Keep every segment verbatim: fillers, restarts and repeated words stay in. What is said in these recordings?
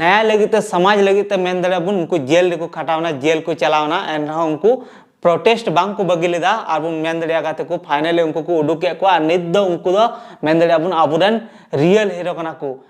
ᱱᱮᱭᱟᱭ ᱞᱟᱹᱜᱤᱫ ᱛᱮ, ᱥᱚᱢᱟᱡᱽ ᱞᱟᱹᱜᱤᱫ ᱛᱮ ᱢᱮᱱ ᱫᱟᱲᱮᱭᱟᱜᱼᱟ ᱵᱚᱱ, ᱩᱱᱠᱩ ᱡᱮᱞ ᱨᱮᱠᱚ ᱠᱷᱟᱴᱟᱣᱱᱟ, ᱡᱮᱞ ᱠᱚ ᱪᱟᱞᱟᱣᱱᱟ, ᱮᱱ ᱨᱮᱦᱚᱸ ᱩᱱᱠᱩ ᱯᱨᱚᱴᱮᱥᱴ ᱵᱟᱝ ᱠᱚ ᱵᱟᱹᱜᱤ ᱞᱮᱫᱟ᱾ ᱟᱨ ᱵᱚᱱ ᱢᱮᱱ ᱫᱟᱲᱮᱭᱟᱜᱼᱟ ᱜᱟᱛᱮ ᱠᱚ, ᱯᱷᱟᱭᱱᱟᱞᱤ ᱩᱱᱠᱩ ᱠᱚ ᱩᱰᱩᱠ ᱠᱮᱫ ᱠᱚᱣᱟ᱾ ᱟᱨ ᱱᱤᱛ ᱫᱚ ᱩᱱᱠᱩ ᱫᱚ ᱢᱮᱱ ᱫᱟᱲᱮᱭᱟᱜᱼᱟ ᱵᱚᱱ ᱟᱵᱚᱨᱮᱱ ᱨᱤᱭᱮᱞ ᱦᱤᱨᱳ ᱠᱟᱱᱟ ᱠᱚ᱾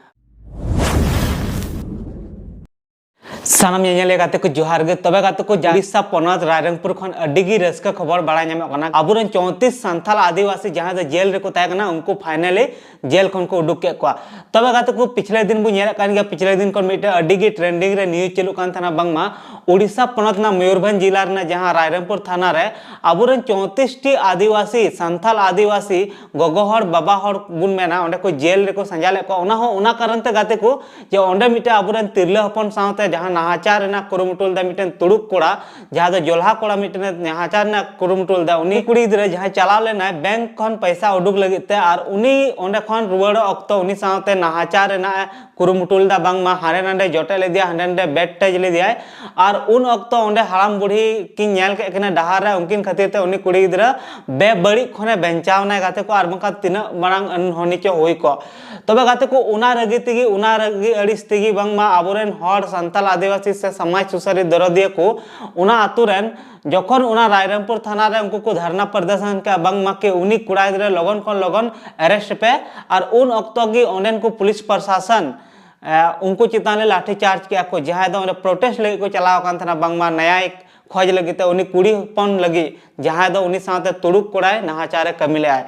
ᱥᱟᱱᱟᱢ ᱧᱮᱧᱮᱞᱤᱭᱟᱹ ᱜᱟᱛᱮ ᱠᱚ ᱡᱚᱦᱟᱨ ᱜᱮ᱾ ᱛᱚᱵᱮ ᱜᱟᱛᱮ ᱠᱚ, ᱡᱟ-, ᱩᱲᱤᱥᱥᱟ ᱯᱚᱱᱚᱛ ᱨᱟᱭᱨᱚᱝᱯᱩᱨ ᱠᱷᱚᱱ ᱟᱹᱰᱤ ᱜᱮ ᱨᱟᱹᱥᱠᱟᱹ ᱠᱷᱚᱵᱚᱨ ᱵᱟᱲᱟᱭ ᱧᱟᱢᱚᱜ ᱠᱟᱱᱟ᱾ ᱟᱵᱚᱨᱮᱱ ᱪᱚᱣᱛᱨᱤᱥ ᱥᱟᱱᱛᱟᱞ ᱟᱹᱫᱤᱵᱟᱹᱥᱤ ᱡᱟᱦᱟᱸᱭ ᱫᱚ ᱡᱮᱞ ᱨᱮᱠᱚ ᱛᱟᱦᱮᱸ ᱠᱟᱱᱟ, ᱩᱱᱠᱩ ᱯᱷᱟᱭᱱᱟᱞᱤ ᱡᱮᱞ ᱠᱷᱚᱱ ᱠᱚ ᱩᱰᱩᱠ ᱠᱮᱫ ᱠᱚᱣᱟ᱾ ᱛᱚᱵᱮ ᱜᱟᱛᱮ ᱠᱚ, ᱯᱤᱪᱷᱞᱮ ᱫᱤᱱ ᱵᱚᱱ ᱧᱮᱞᱮᱫ ᱠᱟᱱ ᱜᱮᱭᱟ, ᱯᱤᱪᱷᱞᱮ ᱫᱤᱱ ᱠᱷᱚᱱ ᱢᱤᱫᱴᱮᱱ ᱟᱹᱰᱤ ᱜᱮ ᱴᱨᱮᱱᱰᱤᱝ ᱨᱮ ᱱᱤᱭᱩᱡᱽ ᱪᱟᱹᱞᱩᱜ ᱠᱟᱱ ᱛᱟᱦᱮᱱᱟ, ᱵᱟᱝᱢᱟ ᱩᱲᱤᱥᱥᱟ ᱯᱚᱱᱚᱛ ᱨᱮᱱᱟᱜ ᱢᱚᱭᱩᱨᱵᱷᱚᱸᱡᱽ ᱡᱮᱞᱟ ᱨᱮᱱᱟᱜ ᱡᱟᱦᱟᱸ ᱨᱟᱭᱨᱚᱝᱯᱩᱨ ᱛᱷᱟᱱᱟ ᱨᱮ ᱟᱵᱚᱨᱮᱱ ᱪᱚᱣᱛᱨᱤᱥ ᱴᱤ ᱟᱹᱫᱤᱵᱟᱹᱥᱤ, ᱥᱟᱱᱛᱟᱞ ᱟᱹᱫᱤᱵᱟᱹᱥᱤ ᱜᱚᱜᱚ ᱦᱚᱲ, ᱵᱟᱵᱟ ᱦᱚᱲ ᱵᱚᱱ ᱢᱮᱱᱟ, ᱚᱸᱰᱮ ᱠᱚ ᱡᱮᱞ ᱨᱮᱠᱚ ᱥᱟᱡᱟ ᱞᱮᱫ ᱠᱚᱣᱟ᱾ ᱚᱱᱟ ᱦᱚᱸ ᱚᱱᱟ ᱠᱟᱨᱚᱱ ᱛᱮ ᱜᱟᱛᱮ ᱠᱚ, ᱡᱮ ᱚᱸᱰᱮ ᱢᱤᱫᱴᱮᱱ ᱟᱵᱚᱨᱮᱱ ᱛᱤᱨᱞᱟᱹ ᱦᱚᱯᱚᱱ ᱥᱟᱶᱛᱮ ᱡᱟᱦᱟᱸ ᱱᱟᱦᱟᱪᱟᱨ ᱨᱮᱱᱟᱜ ᱠᱩᱨᱩᱢᱩᱴᱩ ᱞᱮᱫᱟ ᱢᱤᱫᱴᱮᱱ ᱛᱩᱲᱩᱠ ᱠᱚᱲᱟ, ᱡᱟᱦᱟᱸ ᱫᱚ ᱡᱚᱞᱦᱟ ᱠᱚᱲᱟ ᱢᱤᱫᱴᱮᱱ ᱱᱟᱦᱟᱪᱟᱨ ᱨᱮᱱᱟᱜ ᱠᱩᱨᱩᱢᱩᱴᱩ ᱞᱮᱫᱟ᱾ ᱩᱱᱤ ᱠᱩᱲᱤ ᱜᱤᱫᱽᱨᱟᱹ ᱡᱟᱦᱟᱸᱭ ᱪᱟᱞᱟᱣ ᱞᱮᱱᱟᱭ ᱵᱮᱝᱠ ᱠᱷᱚᱱ ᱯᱚᱭᱥᱟ ᱩᱰᱩᱠ ᱞᱟᱹᱜᱤᱫ ᱛᱮ, ᱟᱨ ᱩᱱᱤ ᱚᱸᱰᱮ ᱠᱷᱚᱱ ᱨᱩᱣᱟᱹᱲᱚᱜ ᱚᱠᱛᱚ ᱩᱱᱤ ᱥᱟᱶᱛᱮ ᱱᱟᱦᱟᱪᱟᱨ ᱨᱮᱱᱟᱜ ᱮ ᱠᱩᱨᱩᱢᱩᱴᱩ ᱞᱮᱫᱟ, ᱵᱟᱝᱢᱟ ᱦᱟᱸᱰᱮ ᱱᱟᱸᱰᱮ ᱡᱚᱴᱮᱫ ᱞᱮᱫᱮᱭᱟ, ᱦᱟᱸᱰᱮ ᱱᱟᱸᱰᱮ ᱵᱮᱴ ᱴᱮᱡ ᱞᱮᱫᱮᱭᱟᱭ᱾ ᱟᱨ ᱩᱱ ᱚᱠᱛᱚ ᱚᱸᱰᱮ ᱦᱟᱲᱟᱢ ᱵᱩᱲᱦᱤ ᱠᱤᱱ ᱧᱮᱞ ᱠᱮᱫ ᱠᱤᱱᱟ ᱰᱟᱦᱟᱨ ᱨᱮ, ᱩᱱᱠᱤᱱ ᱠᱷᱟᱹᱛᱤᱨ ᱛᱮ ᱩᱱᱤ ᱠᱩᱲᱤ ᱜᱤᱫᱽᱨᱟᱹ ᱵᱮᱵᱟᱹᱲᱤᱡ ᱠᱷᱚᱱᱮ ᱵᱟᱧᱪᱟᱣ ᱮᱱᱟᱭ ᱜᱟᱛᱮ ᱠᱚ, ᱟᱨ ᱵᱟᱝᱠᱷᱟᱱ ᱛᱤᱱᱟᱹᱜ ᱢᱟᱨᱟᱝ ᱟᱹᱱᱦᱚᱱᱤ ᱪᱚ ᱦᱩᱭ ᱠᱚᱜ᱾ ᱛᱚᱵᱮ ᱜᱟᱛᱮ ᱠᱚ, ᱚᱱᱟ ᱨᱟᱹᱜᱤ ᱛᱮᱜᱮ, ᱚᱱᱟ ᱨᱟᱹᱜᱤ ᱟᱹᱲᱤᱥ ᱛᱮᱜᱮ ᱵᱟᱝᱢᱟ ᱟᱵᱚᱨᱮᱱ ᱦᱚᱲ ᱥᱟᱱᱛᱟᱞ ᱟᱹᱫᱤᱵᱟᱹᱥᱤ ᱥᱮ ᱥᱚᱢᱟᱡᱽ ᱥᱩᱥᱟᱹᱨᱤ ᱫᱚᱨᱚᱫᱤᱭᱟᱹ ᱠᱚ ᱚᱱᱟ ᱟᱛᱳ ᱨᱮᱱ ᱡᱚᱠᱷᱚᱱ ᱚᱱᱟ ᱨᱟᱭᱨᱚᱝᱯᱩᱨ ᱛᱷᱟᱱᱟ ᱨᱮ ᱩᱱᱠᱩ ᱠᱚ ᱫᱷᱟᱨᱱᱟ ᱯᱨᱚᱫᱚᱨᱥᱚᱱ ᱠᱮᱜᱼᱟ, ᱵᱟᱝᱢᱟ ᱠᱤ ᱩᱱᱤ ᱠᱚᱲᱟ ᱜᱤᱫᱽᱨᱟᱹ ᱞᱚᱜᱚᱱ ᱠᱷᱚᱱ ᱞᱚᱜᱚᱱ ᱟᱨᱮᱥᱴ ᱯᱮ, ᱟᱨ ᱩᱱ ᱚᱠᱛᱚ ᱜᱮ ᱚᱸᱰᱮᱱ ᱠᱚ ᱯᱩᱞᱤᱥ ᱯᱨᱚᱥᱟᱥᱚᱱ, ᱮ, ᱩᱱᱠᱩ ᱪᱮᱛᱟᱱ ᱨᱮ ᱞᱟᱴᱷᱤ ᱪᱟᱨᱡᱽ ᱠᱮᱜᱼᱟ ᱠᱚ, ᱡᱟᱦᱟᱸᱭ ᱫᱚ ᱚᱸᱰᱮ ᱯᱨᱚᱴᱮᱥᱴ ᱞᱟᱹᱜᱤᱫ ᱠᱚ ᱪᱟᱞᱟᱣ ᱟᱠᱟᱱ ᱛᱟᱦᱮᱱᱟ, ᱵᱟᱝᱢᱟ ᱱᱮᱭᱟᱭ ᱠᱷᱚᱡᱽ ᱞᱟᱹᱜᱤᱫ ᱛᱮ ᱩᱱᱤ ᱠᱩᱲᱤ ᱦᱚᱯᱚᱱ ᱞᱟᱹᱜᱤᱫ, ᱡᱟᱦᱟᱸᱭ ᱫᱚ ᱩᱱᱤ ᱥᱟᱶᱛᱮ ᱛᱩᱲᱩᱠ ᱠᱚᱲᱟᱭ ᱱᱟᱦᱟᱪᱟᱨ ᱮ ᱠᱟᱹᱢᱤ ᱞᱮᱜᱼᱟᱭ᱾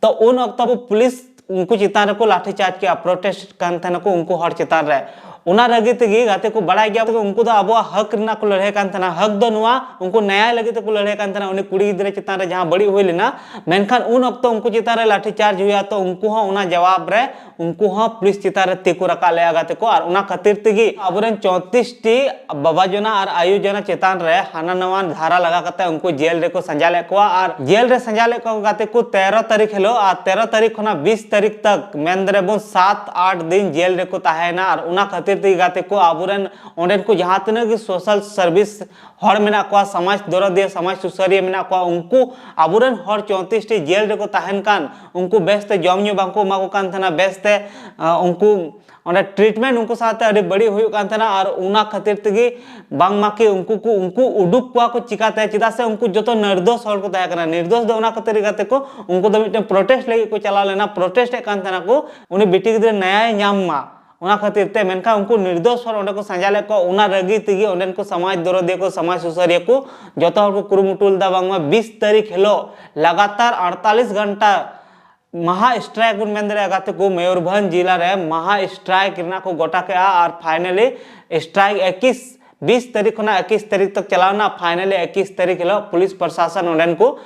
ᱛᱚ ᱩᱱ ᱚᱠᱛᱚ ᱟᱵᱚ ᱯᱩᱞᱤᱥ ᱩᱱᱠᱩ ᱪᱮᱛᱟᱱ ᱨᱮᱠᱚ ᱞᱟᱴᱷᱤ ᱪᱟᱨᱡᱽ ᱠᱮᱜᱼᱟ, ᱯᱨᱚᱴᱮᱥᱴ ᱠᱟᱱ ᱛᱟᱦᱮᱱᱟᱠᱚ ᱩᱱᱠᱩ ᱦᱚᱲ ᱪᱮᱛᱟᱱ ᱨᱮ᱾ ᱚᱱᱟ ᱨᱟᱹᱜᱤ ᱛᱮᱜᱮ ᱜᱟᱛᱮ ᱠᱚ, ᱵᱟᱲᱟᱭ ᱜᱮᱭᱟ ᱩᱱᱠᱩ ᱫᱚ ᱟᱵᱚᱣᱟᱜ ᱦᱚᱠ ᱨᱮᱱᱟᱜ ᱠᱚ ᱞᱟᱹᱲᱦᱟᱹᱭ ᱠᱟᱱ ᱛᱟᱦᱮᱱᱟ, ᱦᱚᱠ ᱫᱚ ᱱᱚᱣᱟ, ᱩᱱᱠᱩ ᱱᱮᱭᱟᱭ ᱞᱟᱹᱜᱤᱫ ᱛᱮᱠᱚ ᱞᱟᱹᱲᱦᱟᱹᱭ ᱠᱟᱱ ᱛᱟᱦᱮᱱᱟ ᱩᱱᱤ ᱠᱩᱲᱤ ᱜᱤᱫᱽᱨᱟᱹ ᱪᱮᱛᱟᱱ ᱨᱮ ᱡᱟᱦᱟᱸ ᱵᱟᱹᱲᱤᱡ ᱦᱩᱭ ᱞᱮᱱᱟ᱾ ᱢᱮᱱᱠᱷᱟᱱ ᱩᱱ ᱚᱠᱛᱚ ᱩᱱᱠᱩ ᱪᱮᱛᱟᱱ ᱨᱮ ᱞᱟᱴᱷᱤ ᱪᱟᱨᱡᱽ ᱦᱩᱭᱩᱜᱼᱟ, ᱛᱚ ᱩᱱᱠᱩ ᱦᱚᱸ ᱚᱱᱟ ᱡᱟᱣᱟᱵ ᱨᱮ ᱩᱱᱠᱩ ᱦᱚᱸ ᱯᱩᱞᱤᱥ ᱪᱮᱛᱟᱱ ᱨᱮ ᱛᱤ ᱠᱚ ᱨᱟᱠᱟᱵ ᱞᱮᱜᱼᱟ ᱜᱟᱛᱮ ᱠᱚ᱾ ᱟᱨ ᱚᱱᱟ ᱠᱷᱟᱹᱛᱤᱨ ᱛᱮᱜᱮ ᱟᱵᱚᱨᱮᱱ ᱪᱚᱣᱛᱨᱤᱥ ᱴᱤ ᱵᱟᱵᱟ ᱡᱚᱱᱟ ᱟᱨ ᱟᱭᱳ ᱡᱚᱱᱟ ᱪᱮᱛᱟᱱ ᱨᱮ ᱦᱟᱱᱟ ᱱᱟᱣᱟ ᱫᱷᱟᱨᱟ ᱞᱟᱜᱟ ᱠᱟᱛᱮ ᱩᱱᱠᱩ ᱡᱮᱞ ᱨᱮᱠᱚ ᱥᱟᱡᱟ ᱞᱮᱫ ᱠᱚᱣᱟ᱾ ᱟᱨ ᱡᱮᱞ ᱨᱮ ᱥᱟᱡᱟ ᱞᱮᱫ ᱠᱚᱣᱟ ᱜᱟᱛᱮ ᱠᱚ ᱛᱮᱨᱚ ᱛᱟᱹᱨᱤᱠᱷ ᱦᱤᱞᱳᱜ, ᱟᱨ ᱛᱮᱨᱚ ᱛᱟᱹᱨᱤᱠᱷ ᱠᱷᱚᱱᱟᱜ ᱵᱤᱥ ᱛᱟᱹᱨᱤᱠᱷ ᱛᱟᱠ, ᱢᱮᱱ ᱫᱟᱲᱮᱭᱟᱜ ᱵᱚᱱ ᱥᱟᱛ ᱟᱴ ᱫᱤᱱ ᱡᱮᱞ ᱨᱮᱠᱚ ᱛᱟᱦᱮᱸᱭᱮᱱᱟ᱾ ᱟᱨ ᱚᱱᱟ ᱠᱷᱟᱹᱛᱤᱨ ᱛᱮᱜᱮ ᱜᱟᱛᱮ ᱠᱚ, ᱟᱵᱚᱨᱮᱱ ᱚᱸᱰᱮᱱ ᱠᱚ ᱡᱟᱦᱟᱸ ᱛᱤᱱᱟᱹᱜ ᱜᱮ social service ᱦᱚᱲ ᱢᱮᱱᱟᱜ ᱠᱚᱣᱟ, ᱥᱚᱢᱟᱡᱽ ᱫᱚᱨᱚᱫᱤᱭᱟᱹ, ᱥᱚᱢᱟᱡᱽ ᱥᱩᱥᱟᱹᱨᱤᱭᱟᱹ ᱢᱮᱱᱟᱜ ᱠᱚᱣᱟ, ᱩᱱᱠᱩ ᱟᱵᱚᱨᱮᱱ ᱦᱚᱲ ᱪᱳᱭᱛᱨᱤᱥ ᱴᱤ ᱡᱮᱞ ᱨᱮᱠᱚ ᱛᱟᱦᱮᱱ ᱠᱟᱱ, ᱩᱱᱠᱩ ᱵᱮᱥᱛᱮ ᱡᱚᱢ ᱧᱩ ᱵᱟᱝᱠᱚ ᱮᱢᱟ ᱠᱚ ᱠᱟᱱ ᱛᱟᱦᱮᱱᱟ, ᱵᱮᱥᱛᱮ, ᱟᱸ, ᱩᱱᱠᱩ ᱚᱸᱰᱮ treatment ᱩᱱᱠᱩ ᱥᱟᱶᱛᱮ ᱟᱹᱰᱤ ᱵᱟᱹᱲᱤᱡ ᱦᱩᱭᱩᱜ ᱠᱟᱱ ᱛᱟᱦᱮᱱᱟ᱾ ᱟᱨ ᱚᱱᱟ ᱠᱷᱟᱹᱛᱤᱨ ᱛᱮᱜᱮ ᱵᱟᱝᱢᱟ ᱠᱤ ᱩᱱᱠᱩ ᱠᱚ, ᱩᱱᱠᱩ ᱩᱰᱩᱠ ᱠᱚᱣᱟ ᱠᱚ ᱪᱤᱠᱟᱛᱮ? ᱪᱮᱫᱟᱜ ᱥᱮ ᱩᱱᱠᱩ ᱡᱚᱛᱚ ᱱᱤᱨᱫᱳᱥ ᱦᱚᱲ ᱠᱚ ᱛᱟᱦᱮᱸ ᱠᱟᱱᱟ᱾ ᱱᱤᱨᱫᱳᱥ ᱫᱚ ᱚᱱᱟ ᱠᱷᱟᱹᱛᱤᱨ ᱜᱟᱛᱮ ᱠᱚ, ᱩᱱᱠᱩ ᱫᱚ ᱢᱤᱫᱴᱮᱱ protest ᱞᱟᱹᱜᱤᱫ ᱠᱚ ᱪᱟᱞᱟᱣ ᱞᱮᱱᱟ, protest ᱮᱫ ᱠᱟᱱ ᱛᱟᱦᱮᱱᱟ ᱠᱚ, ᱩᱱᱤ ᱵᱤᱴᱤ ᱜᱤᱫᱽᱨᱟᱹ ᱱᱟᱭᱟᱭ ᱧᱟᱢ ᱢᱟ ᱚᱱᱟ ᱠᱷᱟᱹᱛᱤᱨ ᱛᱮ᱾ ᱢᱮᱱᱠᱷᱟᱱ ᱩᱱᱠᱩ ᱱᱤᱨᱫᱳᱥ ᱦᱚᱲ ᱚᱸᱰᱮ ᱠᱚ ᱥᱟᱡᱟ ᱞᱮᱫ ᱠᱚᱣᱟ, ᱚᱱᱟ ᱨᱟᱹᱜᱤ ᱛᱮᱜᱮ ᱚᱸᱰᱮᱱ ᱠᱚ ᱥᱚᱢᱟᱡᱽ ᱫᱚᱨᱚᱫᱤᱭᱟᱹ ᱠᱚ, ᱥᱚᱢᱟᱡᱽ ᱥᱩᱥᱟᱹᱨᱤᱭᱟᱹ ᱠᱚ ᱡᱚᱛᱚ ᱦᱚᱲ ᱠᱚ ᱠᱩᱨᱩᱢᱩᱴᱩ ᱞᱮᱫᱟ, ᱵᱟᱝᱢᱟ ᱵᱤᱥ ᱛᱟᱹᱨᱤᱠᱷ ᱦᱤᱞᱳᱜ ᱞᱟᱜᱟᱛᱟᱨ ᱟᱴᱛᱟᱞᱤᱥ ᱜᱷᱚᱱᱴᱟ ᱢᱟᱦᱟ strike ᱵᱚᱱ ᱢᱮᱱ ᱫᱟᱲᱮᱭᱟᱜᱼᱟ ᱜᱟᱛᱮ ᱠᱚ, ᱢᱚᱭᱩᱨᱵᱷᱚᱸᱡᱽ ᱡᱮᱞᱟ ᱨᱮ ᱢᱟᱦᱟ strike ᱨᱮᱱᱟᱜ ᱠᱚ ᱜᱚᱴᱟ ᱠᱮᱜᱼᱟ᱾ ᱟᱨ finally strike ᱮᱠᱤᱥ, ᱵᱤᱥ ᱛᱟᱹᱨᱤᱠᱷ ᱠᱷᱚᱱᱟᱜ ᱮᱠᱤᱥ ᱛᱟᱹᱨᱤᱠᱷ ᱛᱚᱠ ᱪᱟᱞᱟᱣ ᱮᱱᱟ᱾ Finally ᱮᱠᱤᱥ ᱛᱟᱹᱨᱤᱠᱷ ᱦᱤᱞᱳᱜ ᱯᱩᱞᱤᱥ ᱯᱨᱚᱥᱟᱥᱚᱱ ᱚᱸᱰᱮᱱ ᱠᱚ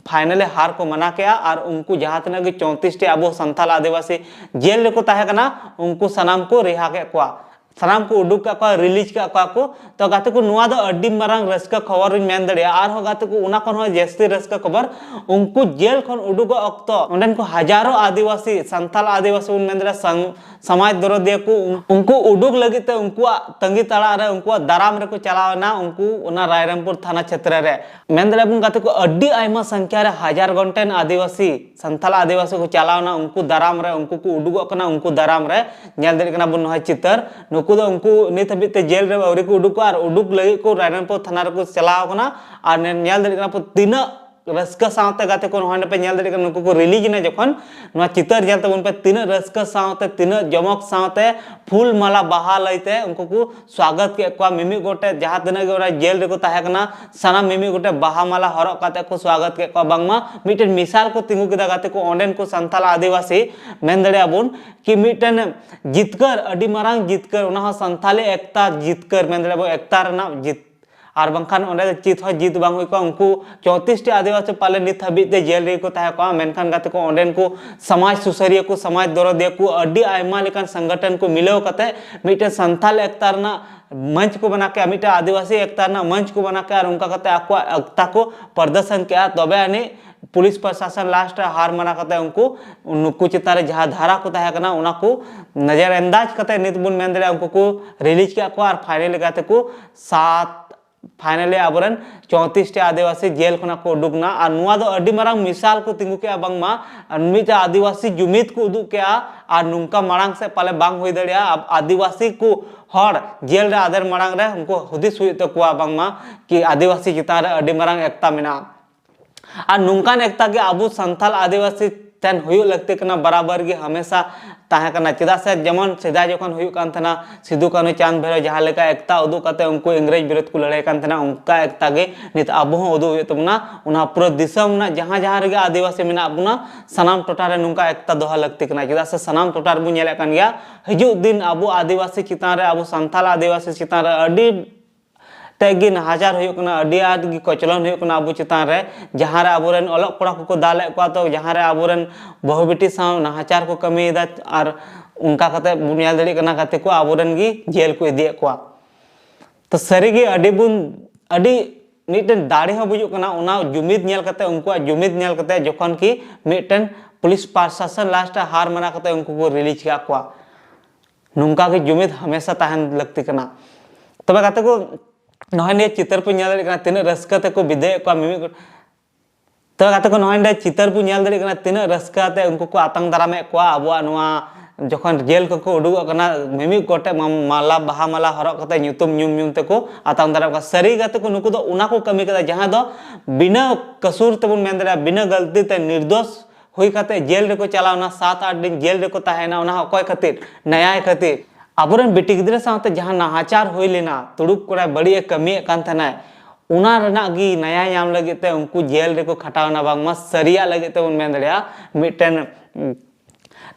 finally ᱦᱟᱨ ᱠᱚ ᱢᱟᱱᱟ ᱠᱮᱜᱼᱟ᱾ ᱟᱨ ᱩᱱᱠᱩ ᱡᱟᱦᱟᱸ ᱛᱤᱱᱟᱹᱜ ᱜᱮ ᱪᱳᱭᱛᱨᱤᱥ ᱴᱤ ᱟᱵᱚ ᱥᱟᱱᱛᱟᱲ ᱟᱹᱫᱤᱵᱟᱹᱥᱤ ᱡᱮᱞ ᱨᱮᱠᱚ ᱛᱟᱦᱮᱸ ᱠᱟᱱᱟ, ᱩᱱᱠᱩ ᱥᱟᱱᱟᱢ ᱠᱚ ᱨᱤᱦᱟ ᱠᱮᱫ ᱠᱚᱣᱟ, ᱥᱟᱱᱟᱢ ᱠᱚ ᱩᱰᱩᱠ ᱠᱟᱜ ᱠᱚᱣᱟ, release ᱠᱟᱜ ᱠᱚᱣᱟ ᱠᱚ᱾ ᱛᱚ ᱜᱟᱛᱮ ᱠᱚ, ᱱᱚᱣᱟ ᱫᱚ ᱟᱹᱰᱤ ᱢᱟᱨᱟᱝ ᱨᱟᱹᱥᱠᱟᱹ ᱠᱷᱚᱵᱚᱨ ᱤᱧ ᱢᱮᱱ ᱫᱟᱲᱮᱭᱟᱜᱼᱟ᱾ ᱟᱨᱦᱚᱸ ᱜᱟᱛᱮ ᱠᱚ, ᱚᱱᱟ ᱠᱷᱚᱱ ᱦᱚᱸ ᱡᱟᱹᱥᱛᱤ ᱨᱟᱹᱥᱠᱟᱹ ᱠᱷᱚᱵᱚᱨ, ᱩᱱᱠᱩ ᱡᱮᱞ ᱠᱷᱚᱱ ᱩᱰᱩᱠᱚᱜ ᱚᱠᱛᱚ ᱚᱸᱰᱮᱱ ᱠᱚ ᱦᱟᱡᱟᱨᱚ ᱟᱹᱫᱤᱵᱟᱹᱥᱤ, ᱥᱟᱱᱛᱟᱲ ᱟᱹᱫᱤᱵᱟᱹᱥᱤ ᱵᱚᱱ ᱢᱮᱱ ᱫᱟᱲᱮᱭᱟᱜᱼᱟ, ᱥᱟᱝ-, ᱥᱚᱢᱟᱡᱽ ᱫᱚᱨᱚᱫᱤᱭᱟᱹ ᱠᱚ, ᱩᱱᱠᱩ ᱩᱰᱩᱠ ᱞᱟᱹᱜᱤᱫ ᱛᱮ ᱩᱱᱠᱩᱣᱟᱜ ᱛᱟᱺᱜᱤ ᱛᱟᱲᱟᱜ ᱨᱮ, ᱩᱱᱠᱩᱣᱟᱜ ᱫᱟᱨᱟᱢ ᱨᱮᱠᱚ ᱪᱟᱞᱟᱣ ᱮᱱᱟ, ᱩᱱᱠᱩ ᱚᱱᱟ ᱨᱟᱭᱨᱚᱝᱯᱩᱨ ᱛᱷᱟᱱᱟ ᱪᱷᱮᱛᱨᱚ ᱨᱮ᱾ ᱢᱮᱱ ᱫᱟᱲᱮᱭᱟᱜᱼᱟ ᱵᱚᱱ ᱜᱟᱛᱮ ᱠᱚ, ᱟᱹᱰᱤ ᱟᱭᱢᱟ ᱥᱚᱝᱠᱷᱟ ᱨᱮ ᱦᱟᱡᱟᱨ ᱜᱚᱱᱴᱮᱱ ᱟᱹᱫᱤᱵᱟᱹᱥᱤ, ᱥᱟᱱᱛᱟᱲ ᱟᱹᱫᱤᱵᱟᱹᱥᱤ ᱠᱚ ᱪᱟᱞᱟᱣ ᱮᱱᱟ, ᱩᱱᱠᱩ ᱫᱟᱨᱟᱢ ᱨᱮ, ᱩᱱᱠᱩ ᱠᱚ ᱩᱰᱩᱠᱚᱜ ᱠᱟᱱᱟ, ᱩᱱᱠᱩ ᱫᱟᱨᱟᱢ ᱨᱮ᱾ ᱧᱮᱞ ᱫᱟᱲᱮᱭᱟᱜ ᱠᱟᱱᱟ ᱵᱚᱱ ᱱᱚᱣᱟ ᱪᱤᱛᱟᱹᱨ, ᱱᱩᱠᱩ ᱫᱚ ᱩᱱᱠᱩ ᱱᱤᱛ ᱦᱟᱹᱵᱤᱡ ᱛᱮ ᱡᱮᱞ ᱨᱮ ᱟᱹᱣᱨᱤ ᱠᱚ ᱩᱰᱩᱠᱚᱜᱼᱟ ᱟᱨ ᱩᱰᱩᱠ ᱞᱟᱹᱜᱤᱫ ᱠᱚ ᱨᱟᱭᱨᱚᱝᱯᱩᱨ ᱛᱷᱟᱱᱟ ᱨᱮᱠᱚ ᱪᱟᱞᱟᱣ ᱠᱟᱱᱟ᱾ ᱟᱨ ᱧᱮᱞ ᱫᱟᱲᱮᱭᱟᱜ ᱠᱟᱱᱟ ᱯᱮ ᱛᱤᱱᱟᱹᱜ ᱨᱟᱹᱥᱠᱟᱹ ᱥᱟᱶᱛᱮ ᱜᱟᱛᱮ ᱠᱚ, ᱱᱚᱜᱼᱚᱭ ᱱᱟᱯᱮ ᱧᱮᱞ ᱫᱟᱲᱮᱭᱟᱜ ᱠᱟᱱᱟ, ᱱᱩᱠᱩ ᱠᱚ release ᱮᱱᱟ ᱡᱚᱠᱷᱚᱱ, ᱱᱚᱣᱟ ᱪᱤᱛᱟᱹᱨ ᱧᱮᱞ ᱛᱟᱵᱚᱱ ᱯᱮ, ᱛᱤᱱᱟᱹᱜ ᱨᱟᱹᱥᱠᱟᱹ ᱥᱟᱶᱛᱮ, ᱛᱤᱱᱟᱹᱜ ᱡᱚᱢᱚᱠ ᱥᱟᱶᱛᱮ ᱯᱷᱩᱞ ᱢᱟᱞᱟ ᱵᱟᱦᱟ ᱞᱟᱹᱭᱛᱮ ᱩᱱᱠᱩ ᱠᱚ ᱥᱣᱟᱜᱚᱛ ᱠᱮᱫ ᱠᱚᱣᱟ᱾ ᱢᱤᱢᱤᱫ ᱜᱚᱴᱮᱡ ᱡᱟᱦᱟᱸ ᱛᱤᱱᱟᱹᱜ ᱜᱮ ᱚᱱᱟ ᱡᱮᱞ ᱨᱮᱠᱚ ᱛᱟᱦᱮᱸ ᱠᱟᱱᱟ, ᱥᱟᱱᱟᱢ ᱢᱤᱢᱤᱫ ᱜᱚᱴᱮᱡ ᱵᱟᱦᱟ ᱢᱟᱞᱟ ᱦᱚᱨᱚᱜ ᱠᱟᱛᱮ ᱠᱚ ᱥᱣᱟᱜᱚᱛ ᱠᱮᱫ ᱠᱚᱣᱟ᱾ ᱵᱟᱝᱢᱟ ᱢᱤᱫᱴᱮᱱ ᱢᱤᱥᱟᱞ ᱠᱚ ᱛᱤᱸᱜᱩ ᱠᱮᱫᱟ ᱜᱟᱛᱮ ᱠᱚ, ᱚᱸᱰᱮᱱ ᱠᱚ ᱥᱟᱱᱛᱟᱲ ᱟᱹᱫᱤᱵᱟᱹᱥᱤ, ᱢᱮᱱ ᱫᱟᱲᱮᱭᱟᱜᱼᱟ ᱵᱚᱱ ᱠᱤ ᱢᱤᱫᱴᱮᱱ ᱡᱤᱛᱠᱟᱹᱨ, ᱟᱹᱰᱤ ᱢᱟᱨᱟᱝ ᱡᱤᱛᱠᱟᱹᱨ, ᱚᱱᱟ ᱦᱚᱸ ᱥᱟᱱᱛᱟᱞᱤ ᱮᱠᱛᱟ ᱡᱤᱛᱠᱟᱹᱨ, ᱢᱮᱱ ᱫᱟᱲᱮᱭᱟᱜᱼᱟ ᱵᱚᱱ ᱮᱠᱛᱟ ᱨᱮᱱᱟᱜ ᱡᱤᱛ-, ᱟᱨ ᱵᱟᱝᱠᱷᱟᱱ ᱚᱸᱰᱮ ᱪᱮᱫ ᱦᱚᱸ ᱡᱤᱛ ᱵᱟᱝ ᱦᱩᱭ ᱠᱚᱜᱼᱟ᱾ ᱩᱱᱠᱩ ᱪᱳᱭᱛᱨᱤᱥ ᱴᱤ ᱟᱹᱫᱤᱵᱟᱹᱥᱤ ᱯᱟᱞᱮ ᱱᱤᱛ ᱦᱟᱹᱵᱤᱡ ᱛᱮ ᱡᱮᱞ ᱨᱮᱜᱮ ᱠᱚ ᱛᱟᱦᱮᱸ ᱠᱚᱜᱼᱟ᱾ ᱢᱮᱱᱠᱷᱟᱱ ᱜᱟᱛᱮ ᱠᱚ, ᱚᱸᱰᱮᱱ ᱠᱚ ᱥᱚᱢᱟᱡᱽ ᱥᱩᱥᱟᱹᱨᱤᱭᱟᱹ ᱠᱚ, ᱥᱚᱢᱟᱡᱽ ᱫᱚᱨᱚᱫᱤᱭᱟᱹ ᱠᱚ, ᱟᱹᱰᱤ ᱟᱭᱢᱟ ᱞᱮᱠᱟᱱ ᱥᱚᱝᱜᱚᱴᱷᱚᱱ ᱠᱚ ᱢᱤᱞᱟᱹᱣ ᱠᱟᱛᱮ ᱢᱤᱫᱴᱮᱱ ᱥᱟᱱᱛᱟᱞ ᱮᱠᱛᱟ ᱨᱮᱱᱟᱜ ᱢᱚᱧᱪ ᱠᱚ ᱵᱮᱱᱟᱣ ᱠᱮᱜᱼᱟ, ᱢᱤᱫᱴᱮᱱ ᱟᱹᱫᱤᱵᱟᱹᱥᱤ ᱮᱠᱛᱟ ᱨᱮᱱᱟᱜ ᱢᱚᱧᱪ ᱠᱚ ᱵᱮᱱᱟᱣ ᱠᱮᱜᱼᱟ ᱟᱨ ᱚᱱᱠᱟ ᱠᱟᱛᱮ ᱟᱠᱚᱣᱟᱜ ᱮᱠᱛᱟ ᱠᱚ ᱯᱨᱚᱫᱚᱨᱥᱚᱱ ᱠᱮᱜᱼᱟ᱾ ᱛᱚᱵᱮ ᱟᱹᱱᱤᱡ ᱯᱩᱞᱤᱥ ᱯᱨᱚᱥᱟᱥᱚᱱ ᱞᱟᱥᱴ ᱨᱮ ᱦᱟᱨ ᱢᱟᱱᱟ ᱠᱟᱛᱮ ᱩᱱᱠᱩ, ᱱᱩᱠᱩ ᱪᱮᱛᱟᱱ ᱨᱮ ᱡᱟᱦᱟᱸ ᱫᱷᱟᱨᱟ ᱠᱚ ᱛᱟᱦᱮᱸ ᱠᱟᱱᱟ, ᱚᱱᱟ ᱠᱚ ᱱᱚᱡᱚᱨ ᱟᱱᱫᱟᱡ ᱠᱟᱛᱮ ᱱᱤᱛ ᱵᱚᱱ ᱢᱮᱱ ᱫᱟᱲᱮᱭᱟᱜᱼᱟ ᱩᱱᱠᱩ ᱠᱚ ᱨᱤᱞᱤᱡᱽ ᱠᱮᱜ ᱠᱚᱣᱟ ᱟᱨ ᱯᱷᱟᱭᱱᱟᱞ ᱞᱮᱠᱟᱛᱮ ᱠᱚ ᱥᱟᱛ ᱯᱷᱟᱭᱱᱟᱞᱤ ᱟᱵᱚᱨᱮᱱ ᱪᱳᱭᱛᱨᱤᱥ ᱴᱤ ᱟᱹᱫᱤᱵᱟᱹᱥᱤ ᱡᱮᱞ ᱠᱷᱚᱱᱟᱜ ᱠᱚ ᱩᱰᱩᱠ ᱮᱱᱟ᱾ ᱟᱨ ᱱᱚᱣᱟ ᱫᱚ ᱟᱹᱰᱤ ᱢᱟᱨᱟᱝ ᱢᱤᱥᱟᱞ ᱠᱚ ᱛᱤᱸᱜᱩ ᱠᱮᱜᱼᱟ, ᱵᱟᱝᱢᱟ ᱢᱤᱫᱴᱮᱱ ᱟᱹᱫᱤᱵᱟᱹᱥᱤ ᱡᱩᱢᱤᱫ ᱠᱚ ᱩᱫᱩᱜ ᱠᱮᱜᱼᱟ᱾ ᱟᱨ ᱱᱚᱝᱠᱟ ᱢᱟᱲᱟᱝ ᱥᱮᱫ ᱯᱟᱞᱮ ᱵᱟᱝ ᱦᱩᱭ ᱫᱟᱲᱮᱭᱟᱜᱼᱟ᱾ ᱟᱵ-, ᱟᱹᱫᱤᱵᱟᱹᱥᱤ ᱠᱚ ᱦᱚᱲ ᱡᱮᱞ ᱨᱮ ᱟᱫᱮᱨ ᱢᱟᱲᱟᱝ ᱨᱮ ᱩᱱᱠᱩ ᱦᱩᱫᱤᱥ ᱦᱩᱭᱩᱜ ᱛᱟᱠᱚᱣᱟ, ᱵᱟᱝᱢᱟ ᱠᱤ ᱟᱹᱫᱤᱵᱟᱹᱥᱤ ᱪᱮᱛᱟᱱ ᱨᱮ ᱟᱹᱰᱤ ᱢᱟᱨᱟᱝ ᱮᱠᱛᱟ ᱢᱮᱱᱟᱜᱼᱟ᱾ ᱟᱨ ᱱᱚᱝᱠᱟᱱ ᱮᱠᱛᱟ ᱜᱮ ᱟᱵᱚ ᱥᱟᱱᱛᱟᱞ ᱟᱹᱫᱤᱵᱟᱹᱥᱤ ᱴᱷᱮᱱ ᱦᱩᱭᱩᱜ ᱞᱟᱹᱠᱛᱤ ᱠᱟᱱᱟ, ᱵᱟᱨᱟᱵᱟᱨ ᱜᱮ ᱦᱟᱢᱮᱥᱟ ᱛᱟᱦᱮᱸ ᱠᱟᱱᱟ᱾ ᱪᱮᱫᱟᱜ ᱥᱮ ᱡᱮᱢᱚᱱ ᱥᱮᱫᱟᱭ ᱡᱚᱠᱷᱚᱱ ᱦᱩᱭᱩᱜ ᱠᱟᱱ ᱛᱟᱦᱮᱱᱟ, ᱥᱤᱫᱩ, ᱠᱟᱹᱱᱦᱩ, ᱪᱟᱸᱫᱽ, ᱵᱷᱟᱭᱨᱳ ᱡᱟᱦᱟᱸ ᱞᱮᱠᱟ ᱮᱠᱛᱟ ᱩᱫᱩᱜ ᱠᱟᱛᱮ ᱩᱱᱠᱩ ᱤᱝᱨᱮᱡᱽ ᱵᱤᱨᱩᱫᱷ ᱠᱚ ᱞᱟᱹᱲᱦᱟᱹᱭ ᱠᱟᱱ ᱛᱟᱦᱮᱱᱟ, ᱚᱱᱠᱟ ᱮᱠᱛᱟ ᱜᱮ ᱱᱤᱛ ᱟᱵᱚ ᱦᱚᱸ ᱩᱫᱩᱜ ᱦᱩᱭᱩᱜ ᱛᱟᱵᱚᱱᱟ᱾ ᱚᱱᱟ ᱯᱩᱨᱟᱹ ᱫᱤᱥᱚᱢ ᱨᱮᱱᱟᱜ ᱡᱟᱦᱟᱸ ᱡᱟᱦᱟᱸ ᱨᱮᱜᱮ ᱟᱹᱫᱤᱵᱟᱹᱥᱤ ᱢᱮᱱᱟᱜ ᱵᱚᱱᱟ, ᱥᱟᱱᱟᱢ ᱴᱚᱴᱷᱟ ᱨᱮ ᱱᱚᱝᱠᱟ ᱮᱠᱛᱟ ᱫᱚᱦᱚ ᱞᱟᱹᱠᱛᱤ ᱠᱟᱱᱟ᱾ ᱪᱮᱫᱟᱜ ᱥᱮ ᱥᱟᱱᱟᱢ ᱴᱚᱴᱷᱟ ᱨᱮᱵᱚᱱ ᱧᱮᱞᱮᱫ ᱠᱟᱱ ᱜᱮᱭᱟ, ᱦᱤᱡᱩᱜ ᱫᱤᱱ ᱟᱵᱚ ᱟᱹᱫᱤᱵᱟᱹᱥᱤ ᱪᱮᱛᱟᱱ ᱨᱮ, ᱟᱵᱚ ᱥᱟᱱᱛᱟᱞ ᱟᱹᱫᱤᱵᱟᱹᱥᱤ ᱪᱮᱛᱟᱱ ᱨᱮ ᱟᱹᱰᱤ ᱛᱮ ᱜᱮ ᱱᱟᱦᱟᱪᱟᱨ ᱦᱩᱭᱩᱜ ᱠᱟᱱᱟ, ᱟᱹᱰᱤ ᱟᱸᱴ ᱜᱮ ᱠᱚᱪᱞᱚᱱ ᱦᱩᱭᱩᱜ ᱠᱟᱱᱟ ᱟᱵᱚ ᱪᱮᱛᱟᱱ ᱨᱮ᱾ ᱡᱟᱦᱟᱸ ᱨᱮ ᱟᱵᱚᱨᱮᱱ ᱚᱞᱚᱜ ᱠᱚᱲᱟ ᱠᱚᱠᱚ ᱫᱟᱞᱮᱫ ᱠᱚᱣᱟ, ᱛᱚ ᱡᱟᱦᱟᱸ ᱨᱮ ᱟᱵᱚᱨᱮᱱ ᱵᱟᱹᱦᱩ ᱵᱤᱴᱤ ᱥᱟᱶ ᱱᱟᱦᱟᱪᱟᱨ ᱠᱚ ᱠᱟᱹᱢᱤᱭᱮᱫᱟ, ᱟᱨ ᱚᱱᱠᱟ ᱠᱟᱛᱮ ᱵᱚᱱ ᱧᱮᱞ ᱫᱟᱲᱮᱭᱟᱜ ᱠᱟᱱᱟ ᱜᱟᱛᱮ ᱠᱚ, ᱟᱵᱚᱨᱮᱱ ᱜᱮ ᱡᱮᱞ ᱠᱚ ᱤᱫᱤᱭᱮᱫ ᱠᱚᱣᱟ᱾ ᱛᱚ ᱥᱟᱹᱨᱤ ᱜᱮ ᱟᱹᱰᱤ ᱵᱚᱱ, ᱟᱹᱰᱤ ᱢᱤᱫᱴᱮᱱ ᱫᱟᱲᱮ ᱦᱚᱸ ᱵᱩᱡᱩᱜ ᱠᱟᱱᱟ, ᱚᱱᱟ ᱡᱩᱢᱤᱫ ᱧᱮᱞ ᱠᱟᱛᱮ, ᱩᱱᱠᱩᱣᱟᱜ ᱡᱩᱢᱤᱫ ᱧᱮᱞ ᱠᱟᱛᱮ, ᱡᱚᱠᱷᱚᱱ ᱠᱤ ᱢᱤᱫᱴᱮᱱ ᱯᱩᱞᱤᱥ ᱯᱨᱚᱥᱟᱥᱚᱱ ᱞᱟᱥᱴ ᱨᱮ ᱦᱟᱨ ᱢᱟᱱᱟ ᱠᱟᱛᱮ ᱩᱱᱠᱩ ᱠᱚ ᱨᱤᱞᱤᱡᱽ ᱠᱟᱜ ᱠᱚᱣᱟ᱾ ᱱᱚᱝᱠᱟ ᱜᱮ ᱡᱩᱢᱤᱫ ᱦᱟᱢᱮᱥᱟ ᱛᱟᱦᱮᱱ ᱞᱟᱹᱠᱛᱤ ᱠᱟᱱᱟ᱾ ᱛᱚᱵᱮ ᱜᱟᱛᱮ ᱠᱚ, ᱱᱚᱜᱼᱚᱭ ᱱᱤᱭᱟᱹ ᱪᱤᱛᱟᱹᱨ ᱯᱮ ᱧᱮᱞ ᱫᱟᱲᱮᱭᱟᱜ ᱠᱟᱱᱟ, ᱛᱤᱱᱟᱹᱜ ᱨᱟᱹᱥᱠᱟᱹ ᱛᱮᱠᱚ ᱵᱤᱫᱟᱹᱭᱮᱫ ᱠᱚᱣᱟ ᱢᱤᱢᱤᱫ ᱜᱚ-, ᱛᱚᱵᱮ ᱜᱟᱛᱮ ᱠᱚ, ᱱᱚᱜᱼᱚᱭ ᱱᱤᱭᱟᱹ ᱪᱤᱛᱟᱹᱨ ᱯᱮ ᱧᱮᱞ ᱫᱟᱲᱮᱭᱟᱜ ᱠᱟᱱᱟ, ᱛᱤᱱᱟᱹᱜ ᱨᱟᱹᱥᱠᱟᱹ ᱛᱮ ᱩᱱᱠᱩ ᱠᱚ ᱟᱛᱟᱝ ᱫᱟᱨᱟᱢᱮᱫ ᱠᱚᱣᱟ ᱟᱵᱚᱣᱟᱜ ᱱᱚᱣᱟ, ᱡᱚᱠᱷᱚᱱ ᱡᱮᱞ ᱠᱚᱠᱚ ᱩᱰᱩᱠᱚᱜ ᱠᱟᱱᱟ, ᱢᱤᱢᱤᱫ ᱜᱚᱴᱮᱡ ᱢᱟ-, ᱢᱟᱞᱟ, ᱵᱟᱦᱟ ᱢᱟᱞᱟ ᱦᱚᱨᱚᱜ ᱠᱟᱛᱮ ᱧᱩᱛᱩᱢ ᱧᱩᱢ ᱧᱩᱢ ᱛᱮᱠᱚ ᱟᱛᱟᱝ ᱫᱟᱨᱟᱢ ᱠᱚᱣᱟ᱾ ᱥᱟᱹᱨᱤ ᱜᱟᱛᱮ ᱠᱚ, ᱱᱩᱠᱩ ᱫᱚ ᱚᱱᱟ ᱠᱚ ᱠᱟᱹᱢᱤ ᱠᱟᱫᱟ ᱡᱟᱦᱟᱸ ᱫᱚ ᱵᱤᱱᱟᱹ ᱠᱟᱹᱥᱩᱨ ᱛᱮᱵᱚᱱ ᱢᱮᱱ ᱫᱟᱲᱮᱭᱟᱜᱼᱟ, ᱵᱤᱱᱟᱹ ᱜᱟᱹᱞᱛᱤ ᱛᱮ ᱱᱤᱨᱫᱳᱥ ᱦᱩᱭ ᱠᱟᱛᱮ ᱡᱮᱞ ᱨᱮᱠᱚ ᱪᱟᱞᱟᱣᱱᱟ, ᱥᱟᱛ ᱟᱴ ᱫᱤᱱ ᱡᱮᱞ ᱨᱮᱠᱚ ᱛᱟᱦᱮᱸᱭᱮᱱᱟ᱾ ᱚᱱᱟ ᱦᱚᱸ ᱚᱠᱚᱭ ᱠᱷᱟᱹᱛᱤᱨ? ᱱᱮᱭᱟᱭ ᱠᱷᱟᱹᱛᱤᱨ᱾ ᱟᱵᱚᱨᱮᱱ ᱵᱤᱴᱤ ᱜᱤᱫᱽᱨᱟᱹ ᱥᱟᱶᱛᱮ ᱡᱟᱦᱟᱸ ᱱᱟᱦᱟᱪᱟᱨ ᱦᱩᱭ ᱞᱮᱱᱟ, ᱛᱩᱲᱩᱠ ᱠᱚᱲᱟᱭ ᱵᱟᱹᱲᱤᱡ ᱮ ᱠᱟᱹᱢᱤᱭᱮᱫ ᱠᱟᱱ ᱛᱟᱦᱮᱱᱟᱭ, ᱚᱱᱟ ᱨᱮᱱᱟᱜ ᱜᱮ ᱱᱮᱭᱟᱭ ᱧᱟᱢ ᱞᱟᱹᱜᱤᱫ ᱛᱮ ᱩᱱᱠᱩ ᱡᱮᱞ ᱨᱮᱠᱚ ᱠᱷᱟᱴᱟᱣᱱᱟ, ᱵᱟᱝᱢᱟ ᱥᱟᱹᱨᱤᱭᱟᱜ ᱞᱟᱹᱜᱤᱫ ᱛᱮᱵᱚᱱ ᱢᱮᱱ ᱫᱟᱲᱮᱭᱟᱜᱼᱟ, ᱢᱤᱫᱴᱮᱱ, ᱩᱸ,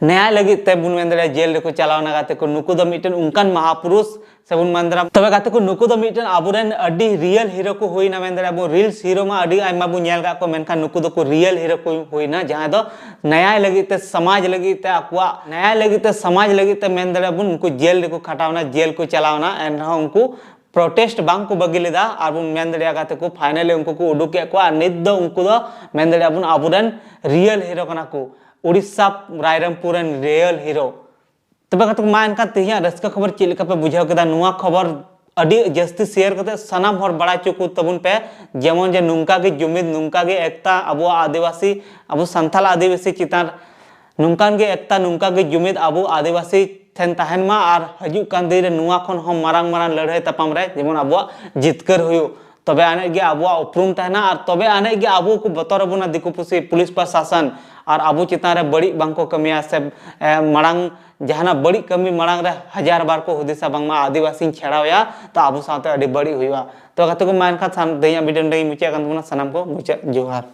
ᱱᱮᱭᱟᱭ ᱞᱟᱹᱜᱤᱫ ᱛᱮᱵᱚᱱ ᱢᱮᱱ ᱫᱟᱲᱮᱭᱟᱜᱼᱟ, ᱡᱮᱞ ᱨᱮᱠᱚ ᱪᱟᱞᱟᱣᱱᱟ᱾ ᱜᱟᱛᱮ ᱠᱚ, ᱱᱩᱠᱩ ᱫᱚ ᱢᱤᱫᱴᱮᱱ ᱚᱱᱠᱟᱱ ᱢᱟᱦᱟᱯᱩᱨᱩᱥ ᱥᱮᱵᱚᱱ ᱢᱮᱱ ᱫᱟᱲᱮᱭᱟᱜᱼᱟ᱾ ᱛᱚᱵᱮ ᱜᱟᱛᱮ ᱠᱚ, ᱱᱩᱠᱩ ᱫᱚ ᱢᱤᱫᱴᱮᱱ ᱟᱵᱚᱨᱮᱱ ᱟᱹᱰᱤ ᱨᱤᱭᱮᱞ ᱦᱤᱨᱳ ᱠᱚ ᱦᱩᱭᱱᱟ, ᱢᱮᱱ ᱫᱟᱲᱮᱭᱟᱜᱼᱟ ᱵᱚᱱ᱾ ᱨᱤᱞᱥ ᱦᱤᱨᱳ ᱢᱟ ᱟᱹᱰᱤ ᱟᱭᱢᱟ ᱵᱚᱱ ᱧᱮᱞ ᱠᱟᱜ ᱠᱚ, ᱢᱮᱱᱠᱷᱟᱱ ᱱᱩᱠᱩ ᱫᱚᱠᱚ ᱨᱤᱭᱮᱞ ᱦᱤᱨᱳ ᱠᱚ ᱦᱩᱭᱱᱟ, ᱡᱟᱦᱟᱸᱭ ᱫᱚ ᱱᱟᱭᱟᱭ ᱞᱟᱹᱜᱤᱫ ᱛᱮ, ᱥᱚᱢᱟᱡᱽ ᱞᱟᱹᱜᱤᱫ ᱛᱮ, ᱟᱠᱚᱣᱟᱜ ᱱᱟᱭᱟᱭ ᱞᱟᱹᱜᱤᱫ ᱛᱮ, ᱥᱚᱢᱟᱡᱽ ᱞᱟᱹᱜᱤᱫ ᱛᱮ, ᱢᱮᱱ ᱫᱟᱲᱮᱭᱟᱜᱼᱟ ᱵᱚᱱ, ᱩᱱᱠᱩ ᱡᱮᱞ ᱨᱮᱠᱚ ᱠᱷᱟᱴᱟᱣᱱᱟ, ᱡᱮᱞ ᱠᱚ ᱪᱟᱞᱟᱣᱱᱟ, ᱮᱱᱨᱮᱦᱚᱸ ᱩᱱᱠᱩ ᱯᱨᱚᱴᱮᱥᱴ ᱵᱟᱝ ᱠᱚ ᱵᱟᱹᱜᱤ ᱞᱮᱫᱟ᱾ ᱟᱨ ᱵᱚᱱ ᱢᱮᱱ ᱫᱟᱲᱮᱭᱟᱜᱼᱟ ᱜᱟᱛᱮ ᱠᱚ, ᱯᱷᱟᱭᱱᱟᱞᱤ ᱩᱱᱠᱩ ᱠᱚ ᱩᱰᱩᱠ ᱠᱮᱫ ᱠᱚᱣᱟ᱾ ᱟᱨ ᱱᱤᱛ ᱫᱚ ᱩᱱᱠᱩ ᱫᱚ, ᱢᱮᱱ ᱫᱟᱲᱮᱭᱟᱜᱼᱟ ᱵᱚᱱ, ᱟᱵᱚᱨᱮᱱ ᱨᱤᱭᱮᱞ ᱦᱤᱨᱳ ᱠᱟᱱᱟ ᱠᱚ, ᱩᱲᱤᱥᱥᱟ ᱨᱟᱭᱨᱚᱝᱯᱩᱨ ᱨᱮᱱ ᱨᱤᱭᱮᱞ ᱦᱤᱨᱳ᱾ ᱛᱚᱵᱮ ᱜᱟᱛᱮ ᱠᱚ, ᱢᱟ ᱮᱱᱠᱷᱟᱱ ᱛᱮᱦᱮᱧᱟᱜ ᱨᱟᱹᱥᱠᱟᱹ ᱠᱷᱚᱵᱚᱨ ᱪᱮᱫ ᱞᱮᱠᱟ ᱯᱮ ᱵᱩᱡᱷᱟᱹᱣ ᱠᱮᱫᱟ? ᱱᱚᱣᱟ ᱠᱷᱚᱵᱚᱨ ᱟᱹᱰᱤ ᱡᱟᱹᱥᱛᱤ ᱥᱮᱭᱟᱨ ᱠᱟᱛᱮ ᱥᱟᱱᱟᱢ ᱦᱚᱲ ᱵᱟᱲᱟᱭ ᱦᱚᱪᱚ ᱠᱚ ᱛᱟᱵᱚᱱ ᱯᱮ, ᱡᱮᱢᱚᱱ ᱡᱮ ᱱᱚᱝᱠᱟ ᱜᱮ ᱡᱩᱢᱤᱫ, ᱱᱚᱝᱠᱟ ᱜᱮ ᱮᱠᱛᱟ ᱟᱵᱚᱣᱟᱜ ᱟᱹᱫᱤᱵᱟᱹᱥᱤ, ᱟᱵᱚ ᱥᱟᱱᱛᱟᱲ ᱟᱹᱫᱤᱵᱟᱹᱥᱤ ᱪᱮᱛᱟᱱ, ᱱᱚᱝᱠᱟᱱ ᱜᱮ ᱮᱠᱛᱟ, ᱱᱚᱝᱠᱟ ᱜᱮ ᱡᱩᱢᱤᱫ ᱟᱵᱚ ᱟᱹᱫᱤᱵᱟᱹᱥᱤ ᱴᱷᱮᱱ ᱛᱟᱦᱮᱱ ᱢᱟ, ᱟᱨ ᱦᱤᱡᱩᱜ ᱠᱟᱱ ᱫᱤᱱ ᱨᱮ ᱱᱚᱣᱟ ᱠᱷᱚᱱ ᱦᱚᱸ ᱢᱟᱨᱟᱝ ᱢᱟᱨᱟᱝ ᱞᱟᱹᱲᱦᱟᱹᱭ ᱛᱟᱯᱟᱢ ᱨᱮ ᱡᱮᱢᱚᱱ ᱟᱵᱚᱣᱟᱜ ᱡᱤᱛᱠᱟᱹᱨ ᱦᱩᱭᱩᱜ᱾ ᱛᱚᱵᱮ ᱟᱹᱱᱤᱡ ᱜᱮ ᱟᱵᱚᱣᱟᱜ ᱩᱯᱨᱩᱢ ᱛᱟᱦᱮᱱᱟ, ᱟᱨ ᱛᱚᱵᱮ ᱟᱹᱱᱤᱡ ᱜᱮ ᱟᱵᱚ ᱠᱚ ᱵᱚᱛᱚᱨ ᱟᱵᱚᱱᱟ ᱫᱤᱠᱩ ᱯᱩᱥᱤ, ᱯᱩᱞᱤᱥ ᱯᱨᱚᱥᱟᱥᱚᱱ, ᱟᱨ ᱟᱵᱚ ᱪᱮᱛᱟᱱ ᱨᱮ ᱵᱟᱹᱲᱤᱡ ᱵᱟᱝ ᱠᱚ ᱠᱟᱹᱢᱤᱭᱟ, ᱥᱮ, ᱮ, ᱢᱟᱲᱟᱝ ᱡᱟᱦᱟᱱᱟᱜ ᱵᱟᱹᱲᱤᱡ ᱠᱟᱹᱢᱤ ᱢᱟᱲᱟᱝ ᱨᱮ ᱦᱟᱡᱟᱨ ᱵᱟᱨ ᱠᱚ ᱦᱩᱫᱤᱥᱟ, ᱵᱟᱝᱢᱟ ᱟᱹᱫᱤᱵᱟᱹᱥᱤᱧ ᱪᱷᱮᱲᱟᱣᱮᱭᱟ ᱛᱚ ᱟᱵᱚ ᱥᱟᱶᱛᱮ ᱟᱹᱰᱤ ᱵᱟᱹᱲᱤᱡ ᱦᱩᱭᱩᱜᱼᱟ᱾ ᱛᱚ ᱜᱟᱛᱮ ᱠᱚ, ᱢᱟ ᱮᱱᱠᱷᱟᱱ ᱥᱟᱱ-, ᱛᱮᱦᱮᱧᱟᱜ ᱵᱷᱤᱰᱤᱭᱳ ᱱᱚᱸᱰᱮ ᱜᱮᱧ ᱢᱩᱪᱟᱹᱫ ᱠᱟᱱ ᱛᱟᱵᱚᱱᱟ᱾ ᱥᱟᱱᱟᱢ ᱠᱚ ᱢᱩᱪᱟᱹᱫ ᱡᱚᱦᱟᱨ᱾